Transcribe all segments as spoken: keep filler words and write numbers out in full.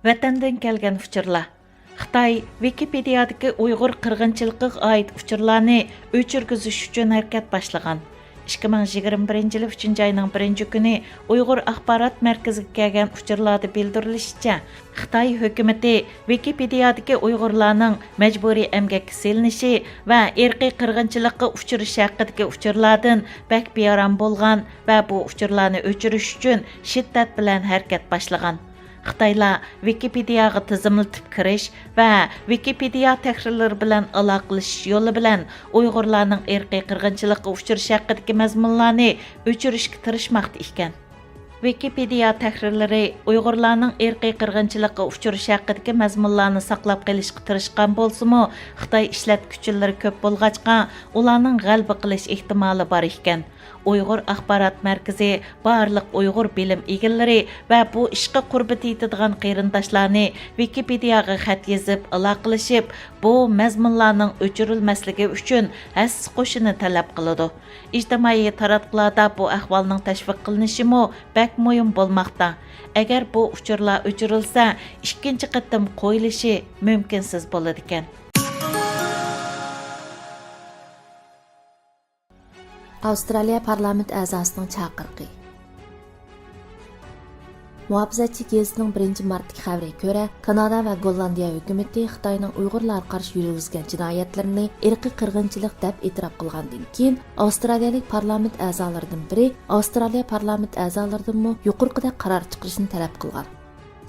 ۋەتەندىن كەلگەن ئۇچۇرلار. خىتاي ۋىكىپېدىيادىكى ئۇيغۇر قىرغىنچىلىقىغا ئائىت ئۇچۇرلارنى ئۆچۈرگۈزۈش ئۈچۈن ھەرىكەت باشلىغان. ئىككى مىڭ يىگىرمە بىرىنچى يىلى ئۈچىنچى ئاينىڭ بىرىنچى كۈنى ئۇيغۇر ئاخبارات مەركىزىگە كەلگەن ئۇچۇرلاردا بىلدۈرۈلۈشىچە، خىتاي ھۆكۈمىتى ۋىكىپېدىيادىكى ئۇيغۇرلارنىڭ مەجبۇرىي ئەمگەككە سېلىنىشى ۋە ئىرقىي قىرغىنچىلىققا ئۇچرىشى ھەققىدىكى ئۇچۇرلاردىن بەك بىئارام بولغان ۋە بۇ ئۇچۇرلارنى ئۆچۈرۈش ئۈچۈن شىددەت بىلەن ھەرىكەت باشلىغان. خىتايلار ۋىكىپېدىياغا تىزىملىتىپ كىرىش ۋە ۋىكىپېدىيا تەھرىرلىرى بىلەن ئالاقىلىشىش يولى بىلەن ئۇيغۇرلارنىڭ ئىرقىي قىرغىنچىلىققا ئۇچرىشى ھەققىدىكى مەزمۇنلارنى ئۆچۈرۈشكە تىرىشماقتا ئىكەن. ۋىكىپېدىيا تەھرىرلىرى ئۇيغۇرلارنىڭ ئىرقىي قىرغىنچىلىققا ئۇچرىشى ھەققىدىكى مەزمۇنلارنى ساقلاپ قېلىشقا تىرىشقان بولسىمۇ، خىتاي ئىشلەتكۈچىلىرى كۆپ بولغاچقا، ئۇلارنىڭ غەلىبە قىلىش ئېھتىمالى بار ئىكەن. ئۇيغۇر ئاخبارات مەركىزى بارلىق ئۇيغۇر بىلىم ئىگىلىرى ۋە بۇ ئىشقا قۇربىتى يېتىدىغان قېرىنداشلارنى ۋىكىپېدىياغا خەت يېزىپ ئالاقىلىشىپ، بۇ مەزمۇنلارنىڭ ئۆچۈرۈلمەسلىكى ئۈچۈن ھەسسە قوشۇشىنى تەلەپ قىلىدۇ. ئىجتىمائىي تاراتقۇلاردا بۇ ئەھۋالنىڭ تەشۋىق قىلىنىشىمۇ بەك مۇھىم بولماقتا. ئەگەر بۇ ئۇچۇرلار ئۆچۈرۈلسە، ئىككىنچى قېتىم قويۇلۇشى مۇمكىنسىز بولىدىكەن. ئاۋسترالىيە پارلامېنت ئەزاسىنىڭ چاقىرىقى. مۇھاپىزەتچى گېزىتىنىڭ بىرىنچى مارتتىكى خەۋىرىگە كۆرە، كانادا ۋە گوللاندىيە ھۆكۈمىتى خىتاينىڭ ئۇيغۇرلارغا قارشى يۈرگۈزگەن جىنايەتلىرىنى ئىرقىي قىرغىنچىلىق دەپ ئېتىراپ قىلغاندىن كېيىن، ئاۋسترالىيەلىك پارلامېنت ئەزالىرىدىن بىرى ئاۋسترالىيە پارلامېنت ئەزالىرىدىنمۇ يۇقىرىقىدەك قارار چىقىرىشنى تەلەپ قىلغان.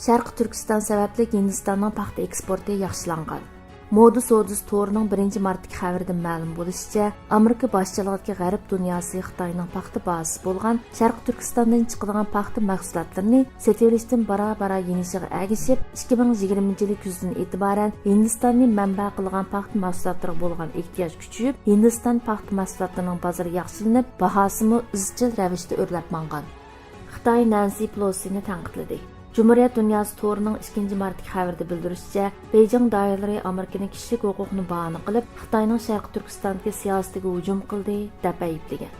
شەرقىي تۈركىستان سەۋەبلىك ھىندىستاننىڭ پاختا ئېكسپورتى ياخشىلانغان. مودا سودىسى تورىنىڭ بىرىنچى مارتتىكى خەۋىرىدىن مەلۇم بولۇشىچە، ئامېرىكا باشچىلىقىدىكى غەرب دۇنياسى خىتاينىڭ پاختا بازىسى بولغان شەرقىي تۈركىستاندىن چىقىدىغان پاختا مەھسۇلاتلىرىنى سېتىۋېلىشتىن بارا-بارا يېنىشىغا ئەگىشىپ، ئىككى مىڭ يىگىرمىنچى يىلى كۈزدىن ئېتىبارەن ھىندىستاننى مەنبە قىلغان پاختا مەھسۇلاتلىرىغا بولغان ئېھتىياج كۈچىيىپ، ھىندىستان پاختا مەھسۇلاتلىرىنىڭ بازىرى ياخشىلىنىپ، باھاسىمۇ ئىزچىل رەۋىشتە ئۆرلەپ ماڭغان. خىتاي نەنسى پېلوسىنى تەنقىدلىدى. جۇمھۇرىيەت دۇنياسى تورىنىڭ ئىككىنچى مارتتىكى خەۋىرىدە بىلدۈرۈشىچە، بېيجىڭ دائىرىلىرى ئامېرىكىنىڭ كىشىلىك ھوقۇقنى باھانە قىلىپ، خىتاينىڭ شەرقىي تۈركىستاندىكى سىياسىتىگە ھۇجۇم قىلدى، دەپ ئەيىبلىگەن.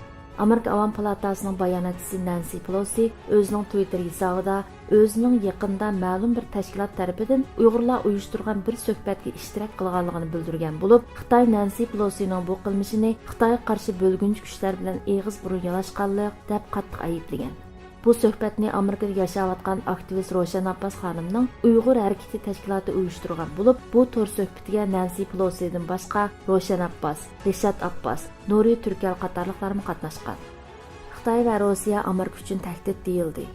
ئامېرىكا ئاۋام پالاتاسىنىڭ باياناتچىسى نەنسى پېلوسى ئۆزىنىڭ تىۋىتتېر ھېسابىدا ئۆزىنىڭ يېقىندا مەلۇم بىر تەشكىلات تەرىپىدىن ئۇيغۇرلار ئۇيۇشتۇرغان بىر سۆھبەتكە ئىشتىراك قىلغانلىقىنى بىلدۈرگەن بولۇپ، خىتاي نەنسى پېلوسىنىڭ بۇ قىلمىشىنى خىتايغا قارشى بۆلگۈنچى كۈچلەر بىلەن ئېغىز بۇرۇن يالاشقانلىق، دەپ قاتتىق ئەيىبلىگەن. بۇ سۆھبەتنى ئامېرىكىدا ياشاۋاتقان ئاكتىۋىست روشەن ئابباس خانىمنىڭ ئۇيغۇر ھەرىكىتى تەشكىلاتى ئۇيۇشتۇرغان بولۇپ، بۇ تور سۆھبىتىگە نەنسى پېلوسىدىن باشقا روشەن ئابباس، رىشات ئابباس، نۇرى تۈركەل قاتارلىقلارمۇ قاتناشقان. خىتاي ۋە روسىيە ئامېرىكا ئۈچۈن تەھدىت دېيىلدى.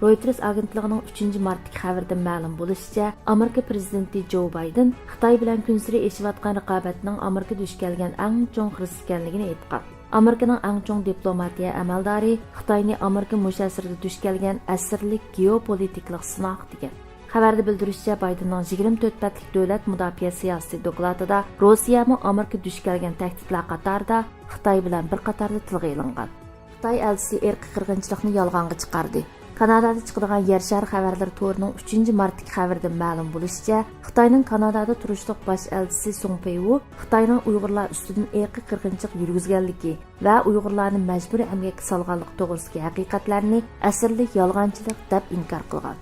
رويتېرس ئاگېنتلىقىنىڭ ئۈچىنچى مارتتىكى خەۋىرىدىن مەلۇم بولۇشىچە، ئامېرىكا پىرېزىدېنتى جو بايدېن خىتاي بىلەن كۈنسېرى ئېشىۋاتقان رىقابەتنىڭ ئامېرىكا دۇچ كەلگەن ئەڭ چوڭ خىرىس ئىكەنلىكىنى ئېيتقان. ئامېرىكىنىڭ ئەڭ چوڭ دىپلوماتىيە ئەمەلدارى خىتاينى ئامېرىكا مۇشۇ ئەسىردە دۇچ كەلگەن ئەسىرلىك گېئوپولىتىكىلىق سىناق دېگەن. خەۋەردە بىلدۈرۈشىچە، بايدېننىڭ يىگىرمە تۆت بەتلىك دۆلەت مۇداپىئە سىياسىتى دوكلاتىدا روسىيەمۇ ئامېرىكا دۇچ كەلگەن تەھدىتلەر قاتارىدا خىتاي بىلەن بىر قاتاردا تىلغا ئېلىنغان. خىتاي ئەلچىسى ئىرقىي قىرغىنچىلىقنى يالغانغا چىقاردى. كانادادا چىقىدىغان يەر شارى خەۋەرلىرى تورىنىڭ ئۈچىنچى مارتتىكى خەۋىرىدىن مەلۇم بولۇشىچە، خىتاينىڭ كانادادا تۇرۇشلۇق باش ئەلچىسى سۇڭ پېيۋۇ خىتاينىڭ ئۇيغۇرلار ئۈستىدىن ئىرقىي قىرغىنچىلىق يۈرگۈزگەنلىكى ۋە ئۇيغۇرلارنى مەجبۇرىي ئەمگەككە سالغانلىقى توغرىسىدىكى ھەقىقەتلەرنى ئەسىرلىك يالغانچىلىق دەپ ئىنكار قىلغان.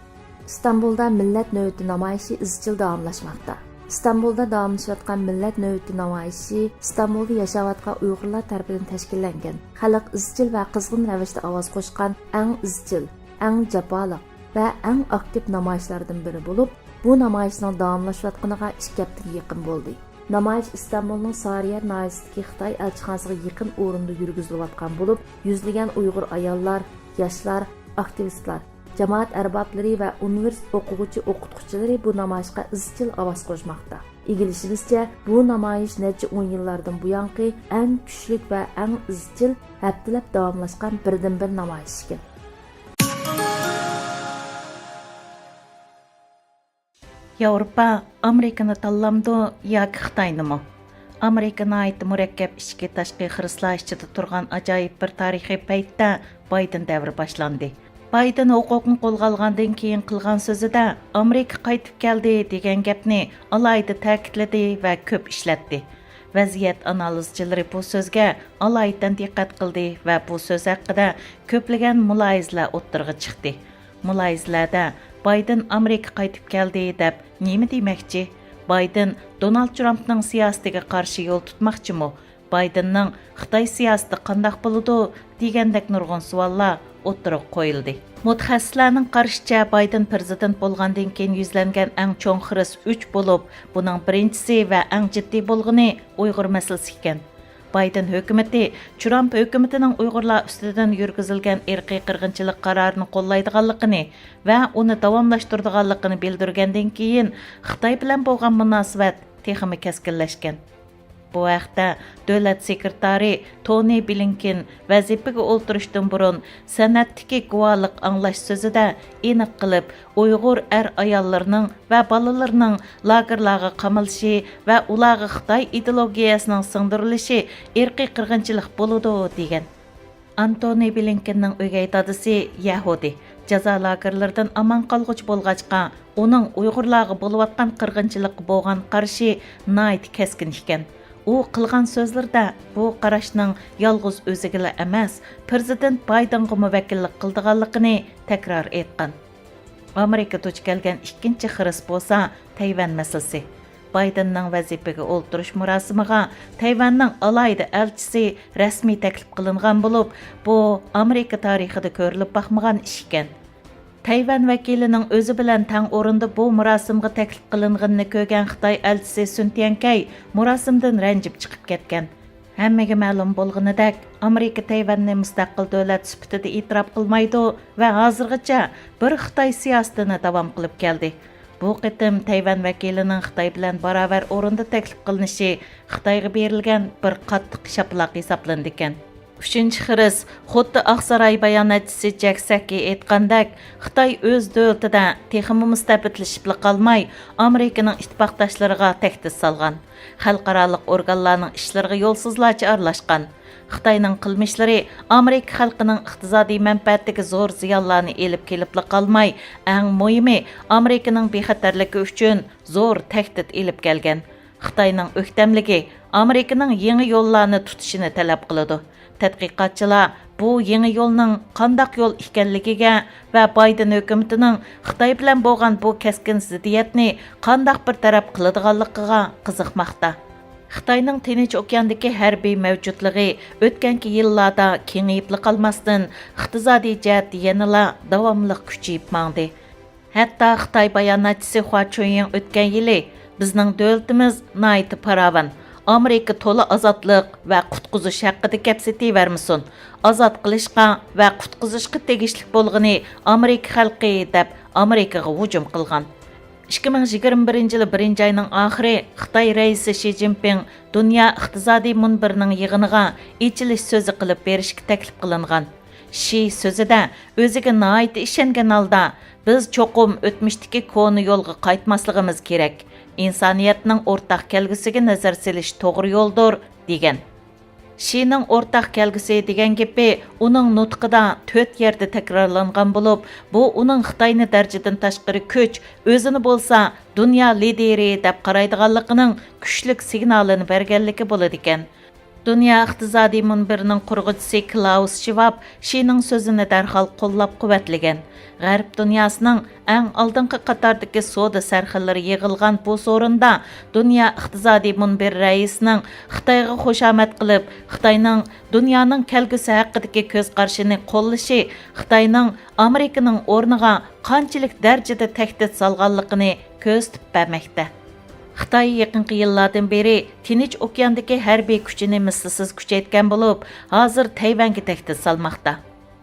ئىستانبۇلدا مىللەت نۆۋىتى نامايىشى ئىزچىل داۋاملاشماقتا. ئىستانبۇلدا داۋاملىشىۋاتقان مىللەت نۆۋىتى نامايىشى ئىستانبۇلدا ياشاۋاتقان ئۇيغۇرلار تەرىپىدىن تەشكىللەنگەن خەلق ئىزچىل ۋە قىزغىن رەۋىشتە ئاۋاز قوشقان ئەڭ ئىزچىل، ئەڭ جاپالىق ۋە ئەڭ ئاكتىپ نامايىشلاردىن بىرى بولۇپ، بۇ نامايىشنىڭ داۋاملىشىۋاتقىنىغا ئىككى ھەپتىگە يېقىن بولدى. نامايىش ئىستانبۇلنىڭ سارىيەر ناھىيەسىدىكى خىتاي ئەلچىخانىسىغا يېقىن ئورۇندا يۈرگۈزۈلۈۋاتقان بولۇپ، يۈزلىگەن ئۇيغۇر ئاياللار، ياشلار، ئاكتىۋىستلار، جامائەت ئەربابلىرى ۋە ئۇنىۋېرسىتېت ئوقۇغۇچى ئوقۇتقۇچىلىرى بۇ نامايىشقا ئىزچىل ئاۋاز قوشماقتا. ئىگىلىشىمىزچە، بۇ نامايىش نەچچە ئون يىللاردىن بۇيانقى ئەڭ كۈچلۈك ۋە ئەڭ ئىزچىل ھەپتىلەپ داۋاملاشقان بىردىنبىر نامايىش ئىكەن. ياۋروپا ئامېرىكىنى تاللامدۇ ياكى خىتاينىمۇ؟ ئامېرىكا ناھايىتى مۇرەككەپ ئىچكى تاشقى خىرىسلار ئىچىدە تۇرغان ئاجايىپ بىر تارىخىي پەيتتە بايدېن دەۋرى باشلاندى. بايدېن ھوقۇقنى قولغا ئالغاندىن كېيىن قىلغان سۆزىدە ئامېرىكا قايتىپ كەلدى دېگەن گەپنى ئالاھىدە تەكىتلىدى ۋە كۆپ ئىشلەتتى. ۋەزىيەت ئانالىزچىلىرى بۇ سۆزگە ئالايىتەن دىققەت قىلدى ۋە بۇ سۆز ھەققىدە كۆپلىگەن مۇلاھىزىلەر ئوتتۇرىغا چىقتى. مۇلاھىزىلەردە بايدېن ئامېرىكا قايتىپ كەلدى دەپ نېمە دېمەكچى؟ بايدېن دونالد ترامپنىڭ سىياسىتىگە قارشى يول تۇتماقچىمۇ؟ بايدېننىڭ خىتاي سىياسىتى قانداق بولىدۇ؟ دېگەندەك نۇرغۇن سوئاللار ئوتتۇرىغا قويۇلدى. مۇتەخەسسىسلەرنىڭ قارىشىچە، بايدېن پىرېزىدېنت بولغاندىن كېيىن يۈزلەنگەن ئەڭ چوڭ خىرىس ئۈچ بولۇپ، بۇنىڭ بىرىنچىسى ۋە ئەڭ جىددىي بولغىنى ئۇيغۇر مەسىلىسى ئىكەن. بايدېن ھۆكۈمىتى ترامپ ھۆكۈمىتىنىڭ ئۇيغۇرلار ئۈستىدىن يۈرگۈزۈلگەن ئىرقىي قىرغىنچىلىق قارارىنى قوللايدىغانلىقىنى ۋە ئۇنى داۋاملاشتۇرىدىغانلىقىنى بىلدۈرگەندىن كېيىن، خىتاي بىلەن بولغان مۇناسىۋەت تېخىمۇ كەسكىنلەشكەن. بۇ ھەقتە دۆلەت سېكرېتارى تونى بلىنكېن ۋەزىپىگە ئولتۇرۇشتىن بۇرۇن سەنئەتتىكى گۇۋاھلىق ئاڭلاش سۆزىدە ئېنىق قىلىپ، ئۇيغۇر ئەر-ئاياللىرىنىڭ ۋە بالىلىرىنىڭ لاگېرلارغا قامىلىشى ۋە ئۇلارغا خىتاي ئىدېئولوگىيەسىنىڭ سىڭدۈرۈلۈشى ئىرقىي قىرغىنچىلىق بولىدۇ، دېگەن. ئانتونى بلىنكېننىڭ ئۆگەي دادىسى يەھۇدىي، جازا لاگېرلىرىدىن ئامان قالغۇچى بولغاچقا، ئۇنىڭ ئۇيغۇرلارغا بولۇۋاتقان قىرغىنچىلىققا بولغان قارىشى ناھايىتى كەسكىن ئىكەن. ئۇ قىلغان سۆزلىرىدە بۇ قاراشنىڭ يالغۇز ئۆزىگىلا ئەمەس، پىرېزىدېنت بايدېنغىمۇ ۋەكىللىك قىلىدىغانلىقىنى تەكرار ئېيتقان. ئامېرىكا دۇچ كەلگەن ئىككىنچى خىرىس بولسا تەيۋەن مەسىلىسى. بايدېننىڭ ۋەزىپىگە ئولتۇرۇش مۇراسىمىغا تەيۋەننىڭ ئالاھىدە ئەلچىسى رەسمىي تەكلىپ قىلىنغان بولۇپ، بۇ ئامېرىكا تارىخىدا كۆرۈلۈپ باقمىغان ئىش ئىكەن. تەيۋەن ۋەكىلىنىڭ ئۆزى بىلەن تەڭ ئورۇندا بۇ مۇراسىمغا تەكلىپ قىلىنغىنىنى كۆرگەن خىتاي ئەلچىسى سۈن تيەنكەي مۇراسىمدىن رەنجىپ چىقىپ كەتكەن. ھەممىگە مەلۇم بولغىنىدەك، ئامېرىكا تەيۋەننى مۇستەقىل دۆلەت سۈپىتىدە ئېتىراپ قىلمايدۇ ۋە ھازىرغىچە بىر خىتاي سىياسىتىنى داۋام قىلىپ كەلدى. بۇ قېتىم تەيۋەن ۋەكىلىنىڭ خىتاي بىلەن باراۋەر ئورۇندا تەكلىپ قىلىنىشى خىتايغا بېرىلگەن بىر قاتتىق شاپىلاق ھېسابلىنىدىكەن. ئۈچىنچى خىرىس، خۇددى ئاقساراي باياناتچىسى جەك سەكى ئېيتقاندەك، خىتاي ئۆز دۆلىتىدە تېخىمۇ مۇستەبىتلىشىپلا قالماي، ئامېرىكىنىڭ ئىتتىپاقداشلىرىغا تەھدىت سالغان، خەلقئارالىق ئورگانلارنىڭ ئىشلىرىغا يولسىزلارچە ئارىلاشقان. خىتاينىڭ قىلمىشلىرى ئامېرىكا خەلقىنىڭ ئىقتىسادىي مەنپەئەتىگە زور زىيانلارنى ئېلىپ كېلىپلا قالماي، ئەڭ مۇھىمى، ئامېرىكىنىڭ بىخەتەرلىكى ئۈچۈن زور تەھدىت ئېلىپ كەلگەن. خىتاينىڭ ئۆكتەملىكى ئامېرىكىنىڭ يېڭى يوللارنى تۇتۇشىنى تەلەپ قىلىدۇ. تەتقىقاتچىلار بۇ يېڭى يولنىڭ قانداق يول ئىكەنلىكىگە ۋە بايدېن ھۆكۈمىتىنىڭ خىتاي بىلەن بولغان بۇ كەسكىن زىددىيەتنى قانداق بىر تەرەپ قىلىدىغانلىقىغا قىزىقماقتا. خىتاينىڭ تىنچ ئوكياندىكى ھەربىي مەۋجۇتلۇقى ئۆتكەنكى يىللاردا كېڭىيىپلا قالماستىن، ئىقتىسادىي جەھەتتە يەنىلا داۋاملىق كۈچىيىپ ماڭدى. ھەتتا خىتاي باياناتچىسى خۇا چۈنيىڭ ئۆتكەن يىلى، بىزنىڭ دۆلىتىمىز ناھايىتى پاراۋان، ئامېرىكا تولا ئازادلىق ۋە قۇتقۇزۇش ھەققىدە گەپ سېتىۋەرمىسۇن، ئازاد قىلىشقا ۋە قۇتقۇزۇشقا تېگىشلىك بولغىنى ئامېرىكا خەلقى، دەپ ئامېرىكىغا ھۇجۇم قىلغان. ئىككى مىڭ يىگىرمە بىرىنچى يىلى بىرىنچى ئاينىڭ ئاخىرى خىتاي رەئىسى شى جىنپىڭ دۇنيا ئىقتىسادىي مۇنبىرىنىڭ يىغىنىغا ئېچىلىش سۆزى قىلىپ بېرىشكە تەكلىپ قىلىنغان. شى سۆزىدە ئۆزىگە ناھايىتى ئىشەنگەن ھالدا، بىز چوقۇم ئۆتمۈشتىكى كونا يولغا قايتماسلىقىمىز كېرەك. ئىنسانىيەتنىڭ ئورتاق كەلگۈسىگە نەزەر سېلىش توغرا يولدۇر، دېگەن. شىنىڭ ئورتاق كەلگۈسى دېگەن گېپى ئۇنىڭ نۇتقىدا تۆت يەردە تەكرارلانغان بولۇپ، بۇ ئۇنىڭ خىتاينى دەرىجىدىن تاشقىرى كۈچ، ئۆزىنى بولسا دۇنيا لىدىرى دەپ قارايدىغانلىقىنىڭ كۈچلۈك سىگنالىنى بەرگەنلىكى بولىدىكەن. دۇنيا ئىقتىسادىي مۇنبىرىنىڭ قۇرغۇچىسى كلاۋس شۋاب شىنىڭ سۆزىنى دەرھال قوللاپ قۇۋۋەتلىگەن. غەرب دۇنياسىنىڭ ئەڭ ئالدىنقى قاتاردىكى سودا سەرخىللىرى يىغىلغان بۇ سورۇندا دۇنيا ئىقتىسادىي مۇنبىرى رەئىسىنىڭ خىتايغا خۇشامەت قىلىپ، خىتاينىڭ دۇنيانىڭ كەلگۈسى ھەققىدىكى كۆز قارىشىنى قوللىشى خىتاينىڭ ئامېرىكىنىڭ ئورنىغا قانچىلىك دەرىجىدە تەھدىت سالغانلىقىنى كۆرسىتىپ بەرمەكتە. خىتاي يېقىنقى يىللاردىن بېرى تىنچ ئوكياندىكى ھەربىي كۈچىنى مىسلىسىز كۈچەيتكەن بولۇپ، ھازىر تەيۋەنگە تەھدىت سالماقتا.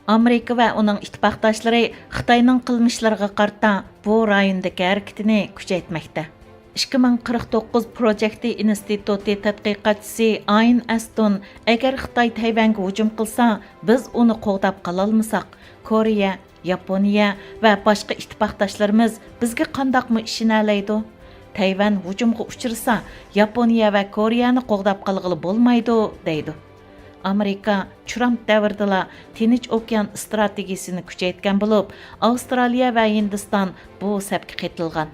ئامېرىكا ۋە ئۇنىڭ ئىتتىپاقداشلىرى خىتاينىڭ قىلمىشلىرىغا قارىتا بۇ رايوندىكى ھەرىكىتىنى كۈچەيتمەكتە. ئىككى مىڭ قىرىق توققۇز پروجېكتى ئىنستىتۇتى تەتقىقاتچىسى ئاين ئەستون، ئەگەر خىتاي تەيۋەنگە ھۇجۇم قىلسا، بىز ئۇنى قوغداپ قالالمىساق، كورېيە، ياپونىيە ۋە باشقا ئىتتىپاقداشلىرىمىز بىزگە قانداقمۇ ئىشىنەلەيدۇ؟ تەيۋەن ھۇجۇمغا ئۇچرىسا، ياپونىيە ۋە كورېيەنى قوغداپ قالغىلى بولمايدۇ، دەيدۇ. ئامېرىكا ترامپ دەۋرىدىلا تىنچ ئوكيان ئىستراتېگىيىسىنى كۈچەيتكەن بولۇپ، ئاۋسترالىيە ۋە ھىندىستان بۇ سەپكە قېتىلغان.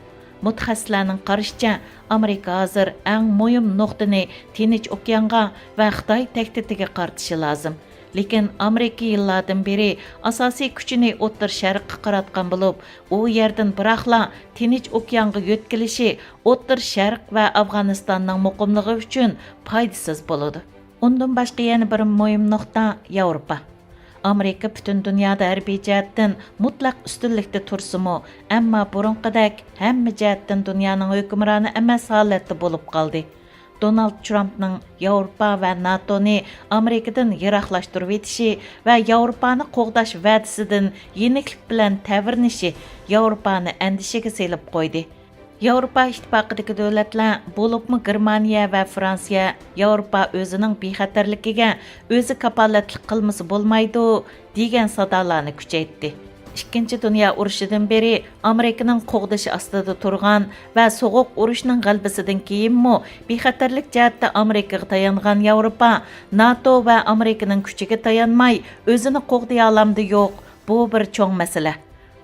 مۇتەخەسسىسلەرنىڭ قارىشىچە، ئامېرىكا ھازىر ئەڭ مۇھىم نۇقتىنى تىنچ ئوكيانغا ۋە خىتاي تەھدىتىگە قارىتىشى لازىم. لېكىن ئامېرىكا يىللاردىن بېرى ئاساسىي كۈچىنى ئوتتۇرا شەرققە قاراتقان بولۇپ، ئۇ يەردىن بىراقلا تىنچ ئوكيانغا يۆتكىلىشى ئوتتۇرا شەرق ۋە ئافغانىستاننىڭ مۇقىملىقى ئۈچۈن پايدىسىز بولىدۇ. ئۇندىن باشقا يەنە بىر مۇھىم نۇقتا ياۋروپا. ئامېرىكا پۈتۈن دۇنيادا ھەربىي جەھەتتىن مۇتلەق ئۈستۈنلۈكتە تۇرسىمۇ، ئەمما بۇرۇنقىدەك ھەممە جەھەتتىن دۇنيانىڭ ھۆكۈمرانى ئەمەس ھالەتتە بولۇپ قالدى. دونالد ترامپنىڭ ياۋروپا ۋە ناتونى ئامېرىكىدىن يىراقلاشتۇرۇۋېتىشى ۋە ياۋروپانى قوغداش ۋەدىسىدىن يېنىكلىك بىلەن تەۋرىنىشى ياۋروپانى ئەندىشىگە سېلىپ قويدى. ياۋروپا ئىتتىپاقىدىكى دۆلەتلەر، بولۇپمۇ گېرمانىيە ۋە فرانسىيە، ياۋروپا ئۆزىنىڭ بىخەتەرلىكىگە ئۆزى كاپالەتلىك قىلمىسا بولمايدۇ، دېگەن سادالارنى كۈچەيتتى. ئىككىنچى دۇنيا ئۇرۇشىدىن بېرى ئامېرىكىنىڭ قوغدىشى ئاستىدا تۇرغان ۋە سوغۇق ئۇرۇشنىڭ غەلىبىسىدىن كېيىنمۇ بىخەتەرلىك جەھەتتە ئامېرىكىغا تايانغان ياۋروپا، ناتو ۋە ئامېرىكىنىڭ كۈچىگە تايانماي، ئۆزىنى قوغدىيالامدۇ يوق، بۇ بىر چوڭ مەسىلە.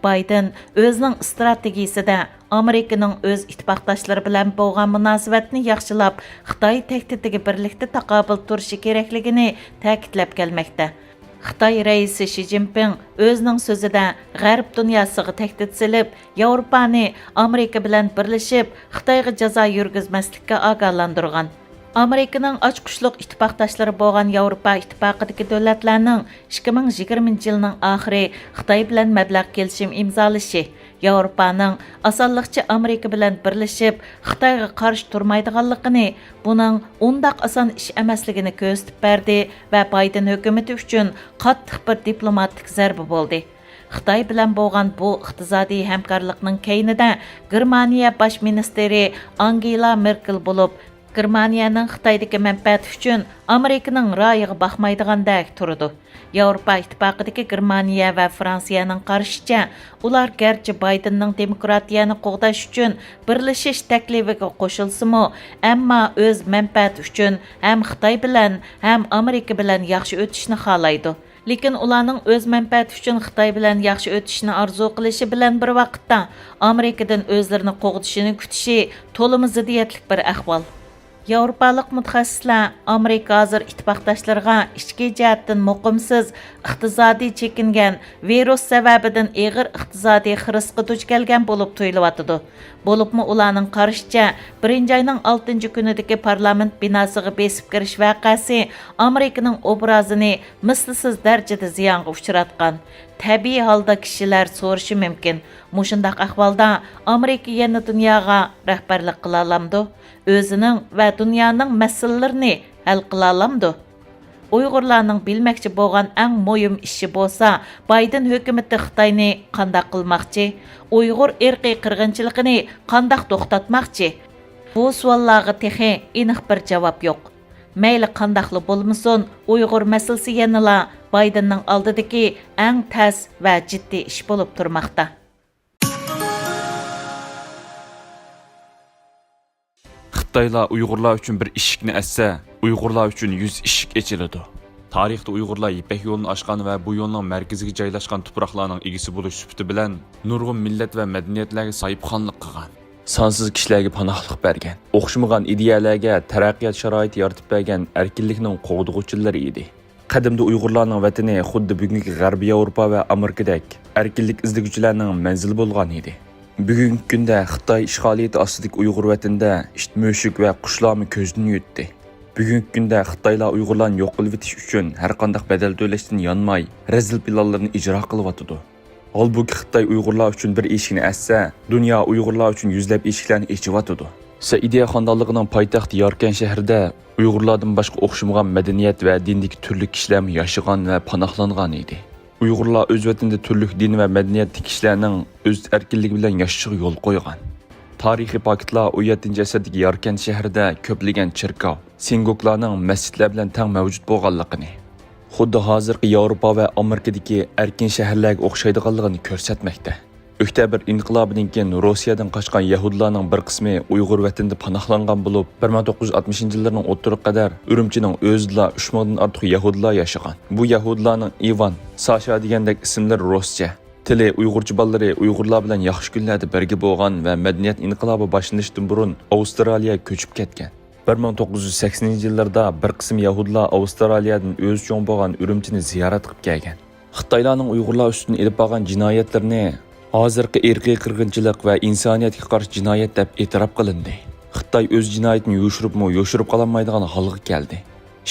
بايدېن ئۆزىنىڭ ئىستراتېگىيىسىدە ئامېرىكىنىڭ ئۆز ئىتتىپاقداشلىرى بىلەن بولغان مۇناسىۋەتنى ياخشىلاپ، خىتاي تەھدىتىگە بىرلىكتە تاقابىل تۇرۇشى كېرەكلىكىنى تەكىتلەپ كەلمەكتە. خىتاي رەئىسى شى جىنپىڭ ئۆزىنىڭ سۆزىدە غەرب دۇنياسىغا تەھدىت سېلىپ، ياۋروپانى ئامېرىكا بىلەن بىرلىشىپ، خىتايغا جازا يۈرگۈزمەسلىككە ئاگاھلاندۇرغان. ئامېرىكىنىڭ ئاچقۇچلۇق ئىتتىپاقداشلىرى بولغان ياۋروپا ئىتتىپاقىدىكى دۆلەتلەرنىڭ ئىككى مىڭ يىگىرمىنچى يىلنىڭ ئاخىرى خىتاي بىلەن مەبلەغ كېلىشىم ئىمزالىشى، ياۋروپانىڭ ئاسانلىقچە ئامېرىكا بىلەن بىرلىشىپ خىتايغا قارشى تۇرمايدىغانلىقىنى، بۇنىڭ ئۇنداق ئاسان ئىش ئەمەسلىكىنى كۆرسىتىپ بەردى ۋە بايدېن ھۆكۈمىتى ئۈچۈن قاتتىق بىر دىپلوماتىك زەربە بولدى. خىتاي بىلەن بولغان بۇ ئىقتىسادىي ھەمكارلىقنىڭ كەينىدە گېرمانىيە باش مىنىستىرى ئانگېلا مېركېل بولۇپ، گېرمانىيەنىڭ خىتايدىكى مەنپەئەتى ئۈچۈن ئامېرىكىنىڭ رايىغا باقمايدىغاندەك تۇرىدۇ. ياۋروپا ئىتتىپاقىدىكى گېرمانىيە ۋە فرانسىيەنىڭ قارىشىچە، ئۇلار گەرچە بايدېننىڭ دېموكراتىيەنى قوغداش ئۈچۈن بىرلىشىش تەكلىپىگە قوشۇلسىمۇ، ئەمما ئۆز مەنپەئەتى ئۈچۈن ھەم خىتاي بىلەن، ھەم ئامېرىكا بىلەن ياخشى ئۆتۈشنى خالايدۇ. لېكىن ئۇلارنىڭ ئۆز مەنپەئەتى ئۈچۈن خىتاي بىلەن ياخشى ئۆتۈشنى ئارزۇ قىلىشى بىلەن بىر ۋاقىتتا، ئامېرىكىدىن ئۆزلىرىنى قوغدىشىنى كۈتۈشى تولىمۇ زىددىيەتلىك بىر ئەھۋال. ياۋروپالىق مۇتەخەسسىسلەر ئامېرىكا ھازىر ئىتتىپاقداشلىرىغا ئىچكى جەھەتتىن مۇقىمسىز، ئىقتىسادىي چېكىنگەن، ۋىرۇس سەۋەبىدىن ئېغىر ئىقتىسادىي خىرىسقا دۇچ كەلگەن بولۇپ تۇيۇلۇۋاتىدۇ. بولۇپمۇ ئۇلارنىڭ قارىشىچە، بىرىنچى ئاينىڭ ئالتىنچى كۈنىدىكى پارلامېنت بىناسىغا بېسىپ كىرىش ۋەقەسى ئامېرىكىنىڭ ئوبرازىنى مىسلىسىز دەرىجىدە زىيانغا ئۇچراتقان. تەبىئىي ھالدا كىشىلەر سورىشى مۇمكىن، مۇشۇنداق ئەھۋالدا ئامېرىكا يەنە دۇنياغا رەھبەرلىك قىلالامدۇ؟ ئۆزىنىڭ ۋە دۇنيانىڭ مەسىلىلىرىنى ھەل قىلالامدۇ؟ ئۇيغۇرلارنىڭ بىلمەكچى بولغان ئەڭ مۇھىم ئىشى بولسا، بايدېن ھۆكۈمىتى خىتاينى قانداق قىلماقچى؟ ئۇيغۇر ئىرقىي قىرغىنچىلىقىنى قانداق توختاتماقچى؟ بۇ سوئاللارغا تېخى ئېنىق بىر جاۋاب يوق. مەيلى قانداقلا بولمىسۇن، ئۇيغۇر مەسىلىسى يەنىلا بايدېننىڭ ئالدىدىكى ئەڭ تەس ۋە جىددىي ئىش بولۇپ تۇرماقتا. خىتايلار ئۇيغۇرلار ئۈچۈن بىر ئىشىكنى ئەتسە، ئۇيغۇرلار ئۈچۈن يۈز ئىشىك ئېچىلىدۇ. تارىختا ئۇيغۇرلار يىپەك يولىنى ئاشقان ۋە بۇ يولنىڭ مەركىزىگە جايلاشقان تۇپراقلارنىڭ ئىگىسى بولۇش سۈپىتى بىلەن نۇرغۇن مىللەت ۋە مەدەنىيەتلەرگە ساھىبخانلىق قىلغان. سانسىز كىشىلەرگە پاناھلىق بەرگەن، ئوخشىمىغان ئىدىيەلەرگە تەرەققىيات شارائىتى يارىتىپ بەرگەن ئەركىنلىكنىڭ قوغدىغۇچىلىرى ئىدى. قەدىمدە ئۇيغۇرلارنىڭ ۋەتىنى خۇددى بۈگۈنكى غەربىي ياۋروپا ۋە ئامېرىكىدەك ئەركىنلىك ئىزدىگۈچىلەرنىڭ مەنزىلى بولغان ئىدى. بۈگۈنكى كۈندە خىتاي ئىشغالىيىتى ئاستىدىكى ئۇيغۇر ۋەتىنىدە ئىت، مۈشۈك ۋە قۇشلارمۇ كۆزدىن يىتتى. بۈگۈنكى كۈندە خىتايلار ئۇيغۇرلارنى يوق قىلىۋېتىش ئۈچۈن ھەرقانداق بەدەل تۆلەشتىن يانماي، رەزىل پىلانلىرىنى ئىجرا قىلىۋاتىدۇ. ھالبۇكى، خىتاي ئۇيغۇرلار ئۈچۈن بىر ئىشىكنى ئەتسە، دۇنيا ئۇيغۇرلار ئۈچۈن يۈزلەپ ئىشىكلەرنى ئېچىۋاتىدۇ. سەئىدىيە خانلىقىنىڭ پايتەختى ياركەن شەھىرىدە ئۇيغۇرلاردىن باشقا ئوخشىمىغان مەدەنىيەت ۋە دىندىكى تۈرلۈك كىشىلەرمۇ ياشىغان ۋە پاناھلانغان ئىدى. ئۇيغۇرلار ئۆز ۋەتىنىدە تۈرلۈك دىن ۋە مەدەنىيەتتىكى كىشىلەرنىڭ ئۆز ئەركىنلىكى بىلەن ياشىشىغا يول قويغان. تارىخىي پاكىتلار ئون يەتتىنچى ئەسىردىكى ياركەنت شەھىرىدە كۆپلىگەن چېركاۋ، سىنگوگلارنىڭ مەسچىتلەر بىلەن تەڭ مەۋجۇت بولغانلىقىنى، خۇددى ھازىرقى ياۋروپا ۋە ئامېرىكىدىكى ئەركىن شەھەرلەرگە ئوخشايدىغانلىقىنى كۆرسەتمەكتە. ئۆكتەبىر ئىنقىلابىدىن كېيىن روسىيەدىن قاچقان يەھۇدىيلارنىڭ بىر قىسمى ئۇيغۇر ۋەتىنىدە پاناھلانغان بولۇپ، بىر مىڭ توققۇز يۈز ئاتمىشىنچى يىللارنىڭ ئوتتۇرىغا قەدەر ئۈرۈمچىنىڭ ئۆزىدىلا ئۈچ مىڭدىن ئارتۇق يەھۇدىيلار ياشىغان. بۇ يەھۇدىيلارنىڭ ئىۋان، ساشا دېگەندەك ئىسىملىرى رۇسچە، تىلى ئۇيغۇرچە بالىلىرى ئۇيغۇرلار بىلەن ياخشى كۈنلەردە بىرگە بولغان ۋە مەدەنىيەت ئىنقىلابى باشلىنىشتىن بۇرۇن ئاۋسترالىيەگە كۆچۈپ كەتكەن. بىر مىڭ توققۇز يۈز سەكسىنىنچى يىللاردا بىر قىسىم يەھۇدىيلار ئاۋسترالىيەدىن ئۆزى چوڭ بولغان ئۈرۈمچىنى زىيارەت قىلىپ كەلگەن. خىتايلارنىڭ ئۇيغۇرلار ئۈستىدىن ئېلىپ بارغان جىنايەتلىرىنى ھازىرقى ئىرقىي قىرغىنچىلىق ۋە ئىنسانىيەتكە قارشى جىنايەت دەپ ئېتىراپ قىلىندى. خىتاي ئۆز جىنايىتىنى يوشۇرۇپمۇ يوشۇرۇپ قالالمايدىغان ھالغا كەلدى.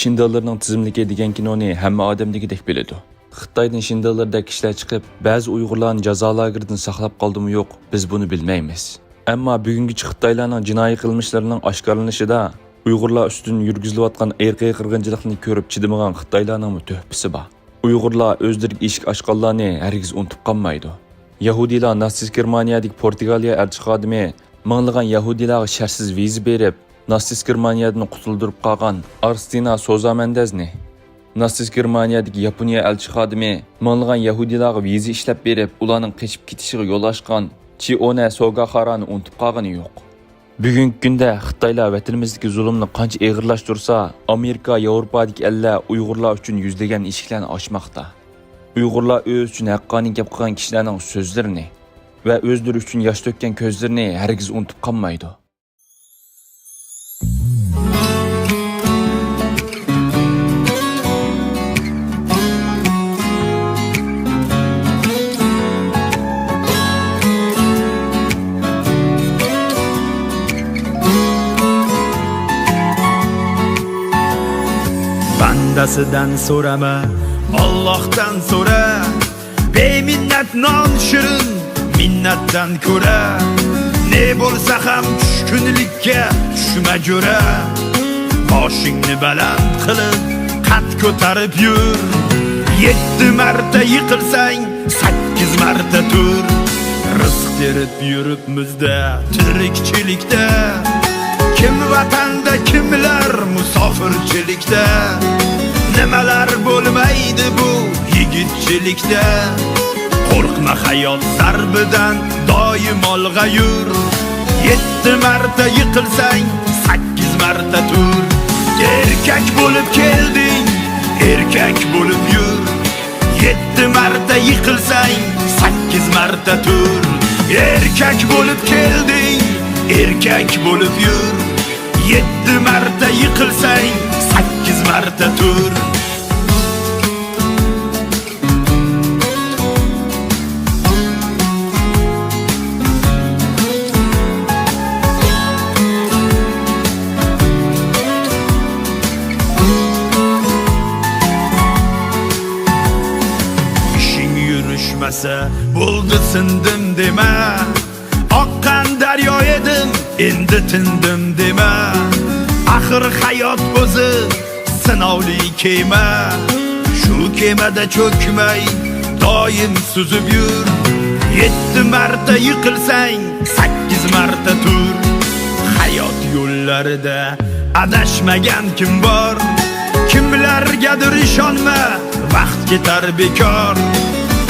شىندېرلېرنىڭ تىزىملىكى دېگەن كىنونى ھەممە ئادەم دېگۈدەك بىلىدۇ. خىتايدىن شىندېرلېردەك كىشىلەر چىقىپ، بەزى ئۇيغۇرلارنى جازا لاگېرىدىن ساقلاپ قالدىمۇ يوق، بىز بۇنى بىلمەيمىز. ئەمما بۈگۈنگىچە خىتايلارنىڭ جىنايى قىلمىشلىرىنىڭ ئاشكارىلىنىشىدا ئۇيغۇرلار ئۈستىدىن يۈرگۈزۈلۈۋاتقان ئىرقىي قىرغىنچىلىقنى كۆرۈپ چىدىمىغان خىتايلارنىڭمۇ تۆھپىسى بار. ئۇيغۇرلار ئۆزلىرىگە ئىشىك ئاچقانلارنى ھەرگىز ئۇنتۇپ قالمايدۇ. يەھۇدىيلار ناتسىست گېرمانىيەدىكى پورتۇگالىيە ئەلچى خادىمى مىڭلىغان يەھۇدىيلارغا شەرتسىز ۋىزا بېرىپ، ناتسىست گېرمانىيەدىن قۇتۇلدۇرۇپ قالغان ئارستىنا سوزا مەندەزنى، ناتسىست گېرمانىيەدىكى ياپونىيە ئەلچى خادىمى مىڭلىغان يەھۇدىيلارغا ۋىزا ئىشلەپ بېرىپ، ئۇلارنىڭ قېچىپ كېتىشىگە يول ئاچقان چىئونە سوگاخارانى ئۇنتۇپ قالغىنى يوق. بۈگۈنكى كۈندە خىتايلار ۋەتىنىمىزدىكى زۇلۇمنى قانچە ئېغىرلاشتۇرسا، ئامېرىكا، ياۋروپادىكى ئەللەر ئۇيغۇرلار ئۈچۈن يۈزلىگەن ئىشىكلەرنى ئاچماقتا. ئۇيغۇرلار ئۆزى ئۈچۈن ھەققانىي گەپ قىلغان كىشىلەرنىڭ سۆزلىرىنى ۋە ئۆزلىرى ئۈچۈن ياش تۆككەن كۆزلىرىنى ھەرگىز ئۇنتۇپ قالمايدۇ. بەندىسىدىن سورىما، ئاللاھتىن سورا. بىمىننەت نان شېرىن، مىننەتتىن كۆرە. نە بولسا ھەم چۈشكۈنلۈككە چۈشمە جۆرە. باشىڭنى بەلەند قىلىپ، قەد كۆتۈرۈپ يۈر. يەتتە مەرتە يىقىلساڭ، سەككىز مەرتە تۇر. رىزىق تېرىپ يۈرۈپ مىزدا تىرىكچىلىكتە، كىم ۋەتەندە، كىملەر مۇساپىرچىلىكتە. نېمىلەر بولمايدۇ بۇ يىگىتچىلىكتە. قورقما ھايات زەربىدىن، دائىم ئالغا يۈر. يەتتە مەرتە يىقىلساڭ، سەككىز مەرتە تۇر. ئەركەك بولۇپ كەلدىڭ، ئەركەك بولۇپ يۈر. يەتتە مەرتە يىقىلساڭ، سەككىز مەرتە تۇر. ئەركەك بولۇپ كەلدىڭ، ئەركەك بولۇپ يۈر. يەتتە مەرتە يىقىلساڭ، سەككىز مەرتە تۇر. ئىشىڭ يۈرۈشمىسە، بولدى سىندىم دېمە. ئاققان دەريا ئىدىم، ئەمدى تىندىم دېمە. ئاخىر ھايات ئۆزى سىناۋلىق كېمە. شۇ كېمىدە چۆكمەي، دائىم سۈزۈپ يۈر. يەتتە مەرتە يىقىلساڭ، سەككىز مەرتە تۇر. ھايات يوللىرىدا ئاداشمىغان كىم بار؟ كىملەرگىدۇر ئىشەنمە، ۋاقىت كېتەر بىكار.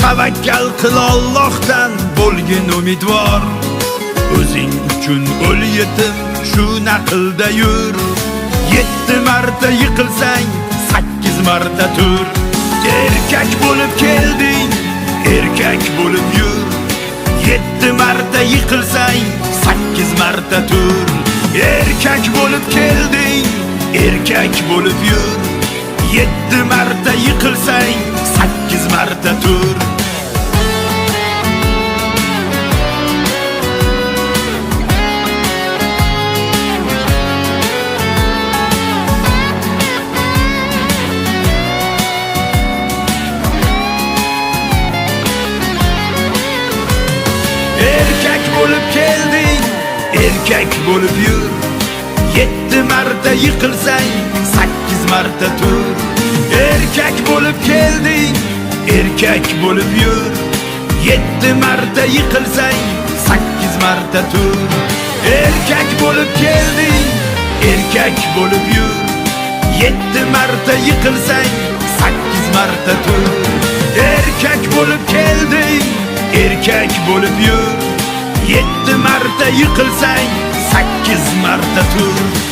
تەۋەككەل قىل ئاللاھتىن، بولغىن ئۈمىدۋار. ئۆزۈڭ ئۈچۈن ئۆل يېتىم، شۇ نەقىلدە يۈر. يەتتە مەرتە يىقىلساڭ، سەككىز مەرتە تۇر. ئەركەك بولۇپ كەلدىڭ، ئەركەك بولۇپ يۈر. يەتتە مەرتە يىقىلساڭ، سەككىز مەرتە تۇر. ئەركەك بولۇپ كەلدىڭ، ئەركەك بولۇپ يۈر. يەتتە مەرتە يىقىلساڭ، سەككىز مەرتە تۇر. ئەركەك بولۇپ كەلدىڭ، ئەركەك بولۇپ يۈر. يەتتە مەرتە يىقىلساڭ، سەككىز مەرتە تۇر. ئەركەك بولۇپ كەلدىڭ، ئەركەك بولۇپ يۈر. يەتتە مەرتە يىقىلساڭ، سەككىز مەرتە تۇر. ئەركەك بولۇپ كەلدىڭ، ئەركەك بولۇپ يۈر. يەتتە مەرتە يىقىلساڭ، سەككىز مارتا تۇر. ئەركەك بولۇپ كەلدىڭ، ئەركەك بولۇپ يۈر. يەتتە مارتا يىقىلساڭ، سەككىز مارتا تۇر.